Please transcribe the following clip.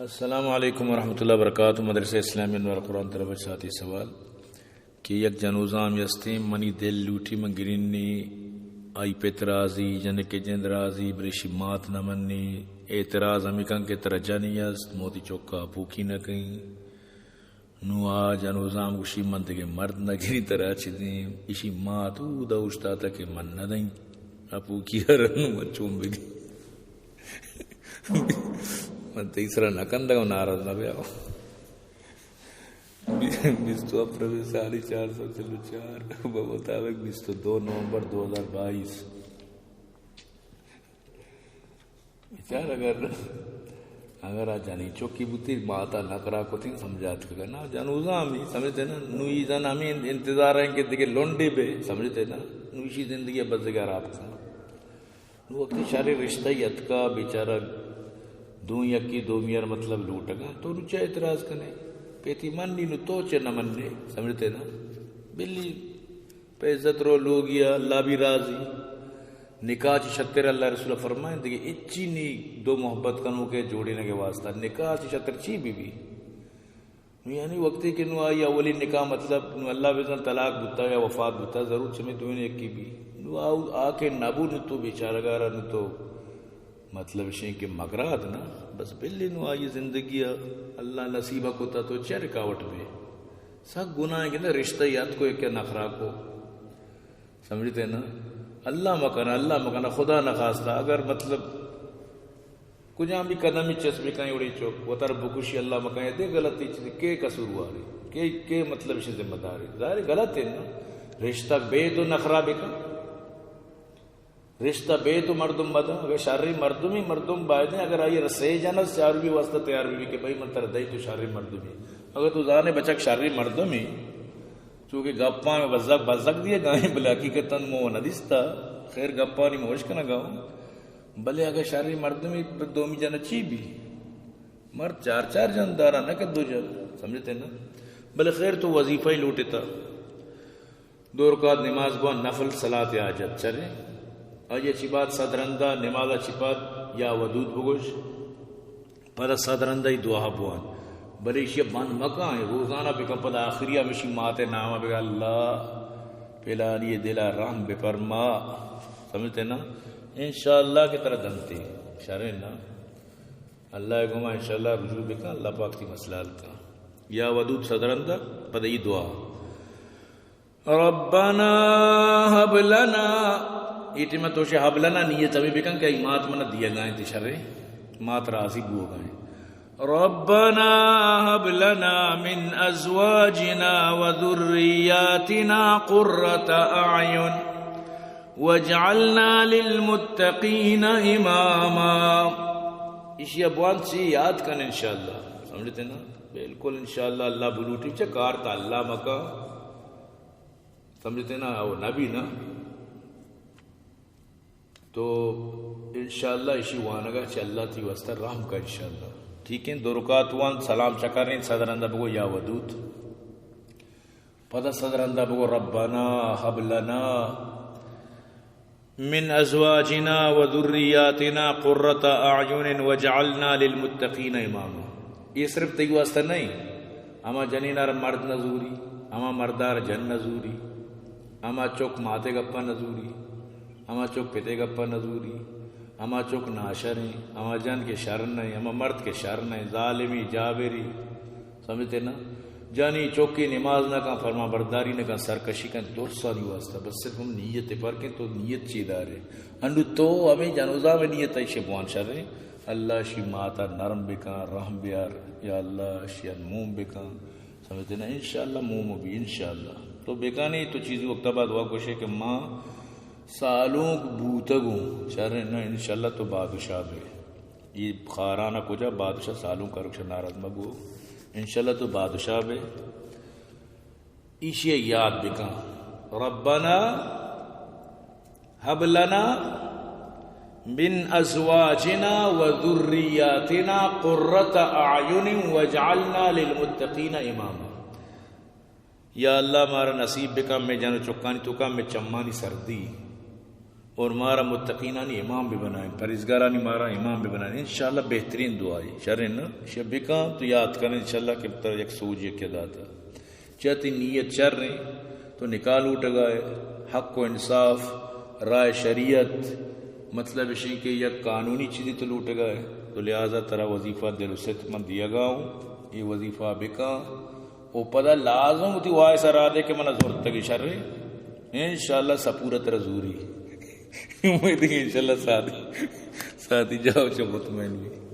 السلام علیکم ورحمۃ اللہ وبرکاتہ۔ مدرسہ اسلامی انوار قرآن طرف ساتھی سوال کہ یک جنوزامی ہستیں، منی دل لوٹی من گرینی آئی پت راضی، جنک جند راضی، بریشی مات نہ منی، اعتراض ہمیں کن کہ ترا جنی است، موتی چوکا پوکی نہ کہیں۔ نوں آ جنوزام گوشی، من دگہ مرد نہ گریں، ترا چہ دیم۔ ایشی مات اودا اوشتاتا کہ من نہ دئیں۔ اپوکی ء رنوں من چون بگیں؟ من تئی سرا نہ کندگ ء ناراض نہ بیا۔ بیست و ہپت ربیع ساڑی چار سو چل و چار بہ مطابق بیست و دو نومبر دو ہزار بائیس۔ بچار اگر، اگر آ جنی چوکی بوتی، ماتا نکرا کتی، سمجھات کہ نا، جنوزا ہمی، سمجھتے نا، نوی زن ہمی انتظار ہیں کہ دیگه لنڈے بے، سمجھتے نا، نوشی زندگی بزگار آپ کا۔ نو وقتی شاری رشتہ ہی اتکا، بیچارہ دو یکی دو میار مطلب لوٹگا، تو نو چا اعتراض کنے؟ پیتی من نی نو تو چا نہ مننے، سمجھتے نا؟ بلی پہ عزت رو لوگیا، اللہ بھی راضی۔ نکاح چی شتر اللہ رسول فرمائیں، دیگه اچی نی دو محبت کنو کے جوڑینگ واسطہ۔ نکاح چی شتر چی بی بی؟ یعنی وقتی کہ نو آئی اولی نکاح مطلب نو اللہ بزن طلاق بوتا یا وفات بوتا، ضرور چمی دوین یکی بی۔ نو آ، آ کے نبو نو تو بیچارگارا نو تو مطلب شیں کہ مگرات نا، بس بلی نو آئی زندگی اللہ نصیب کتا تو چہ رکاوٹ بے؟ سک گناہ کہ رشتہ یاد کو کہ نخرا کو۔ سمجھتے نا؟ اللہ مکنا، اللہ مکنا، خدا نخواستہ، اگر مطلب کجام بھی قدمی چس بکن اڑی چوک، وتر بکشی اللہ مکن، دے غلطی چیز کے قصورواری، کے، کے مطلب شی ذمہ داری؟ ظاہر غلط ہے نا؟ رشتہ بے تو نخرا بکن۔ رشتہ بے تو مردم مدن، اگر شری مردمی مردم بایدیں، اگر آئی رسے جنس چار بھی واسطہ تیار بھی کہ بھائی من تر دئی تو شری مردمی۔ اگر تو زانے بچک شری مردمی، چونکہ گپاں بزگ بزگ دیے گائیں، بلے حقیقتاً مو نہ دیستا۔ خیر گپانی موش کنگا ہوں۔ بلے اگر شری مردمی دومی جن چی بھی؟ مرد چار چار جن دارا نہ کہ دو جن، سمجھتے نا؟ بلے خیر تو وظیفہ ہی لوٹتا۔ دو رکعت نماز بوان نفل صلاة حاجت چرے۔ آئی چی بعد صد رندا نماز چی بعد یا ودود بگوش۔ پدا صد رندا ہی دعا بوان۔ بلے ایشی بند مکن، روزانہ بکن، پدا آخری ہمیشی مات نام بگا، اللہ پلانی دلا رحم بفرما۔ سمجھتے نا؟ انشاءاللہ کہ ترا دنتے۔ شرے نا؟ اللہ گما انشاءاللہ رجوع بکن، اللہ پاک تی مسئلہ حل کن۔ یا ودود صد رندا، پدا ای دعا۔ ربنا هب لنا، اے ٹیم تو شے هب لنا نیت ہمیں بکن کہ ای مات منا دیگا انت، شرے مات راضی بوگا انت۔ ربنا هب لنا من ازواجنا وذرياتنا قرة اعين واجعلنا للمتقين اماما۔ ایشی ابوان چی یاد کن انشاءاللہ، سمجھتے نا؟ بالکل انشاءاللہ، اللہ بلوٹی چہ کار تا اللہ مکا۔ سمجھتے نا؟ او نبی نا۔ تو انشاءاللہ ایشی وانگا چہ اللہ تی واسطہ رحم کا انشاءاللہ۔ ٹھیک ہے، دو رکعت وان سلام چکریں، صد رندا بگو یا ودود۔ پدا صد رندا بگو ربنا هب لنا من ازواجنا وذرياتنا قرة اعين واجعلنا للمتقين اماما۔ یہ صرف تئی واسطہ نہیں، ہما جنینار مرد نزوری، ہما مردار جن نزوری، ہما چک ماتے گپا نزوری، ہما چک پتے گپا نزوری، ہما چک ناشریں، ہما جن کے شر نہیں، ہما مرد کے شر نہیں، ظالمی جابری۔ سمجھتے نا؟ جانی چوکی نماز نہ کن، فرما برداری نہ کن، سرکشی کن، درسانی واسطہ۔ بس صرف ہم نیت پر کن، تو نیت چی دارے؟ انو تو ہمیں جنوزا میں نیت ایشے بوان شرے۔ اللہ شی ماتا نرم بکن، رحم بیار، یا اللہ شی موم بکن۔ سمجھتے نا؟ انشاءاللہ موم بھی، انشاءاللہ۔ تو بکانی تو چیزی وقت بعد وا گوشے کہ ماں سالونک بوتگوں، شرے نا؟ انشاءاللہ تو بادشاہ بے۔ یہ خارانا کجا بادشاہ سالونک کروک شا ناراض مگو۔ انشاءاللہ تو بادشاہ بے۔ ایشی یاد بکن۔ ربنا هب لنا من ازواجنا وذرياتنا قرة اعين واجعلنا للمتقين اماما۔ یا اللہ، مارا نصیب بکن، میں جن و چکانی توکا میں چمانی سردی، اور مارا متقینانی امام بہ بنائیں، پرہیزگارانی مارا امام بہ بنائیں۔ انشاءاللہ بہترین دعا ہے۔ شریں نا؟ شے بکاں تو یاد کن انشاءاللہ کہ ترا یک سوج یک داتا۔ چہ تئی نیت شریں، تو نکاح لوٹگا ہے، حق و انصاف، رائے شریعت، مطلب اشیں کہ یک قانونی چیزی تو لوٹگا ہے، تو لہذا ترا وظیفہ دل و صدق من دیگا ہوں، یہ وظیفہ بکاں۔ و پدا لازم وتی وائس ء را دے کہ منا زرتگی شریں، انشاءاللہ سپورت ترا زوری۔ امید ہے کہ انشاءاللہ ساتھی، ساتھی جاؤ چہ مطمئن بی۔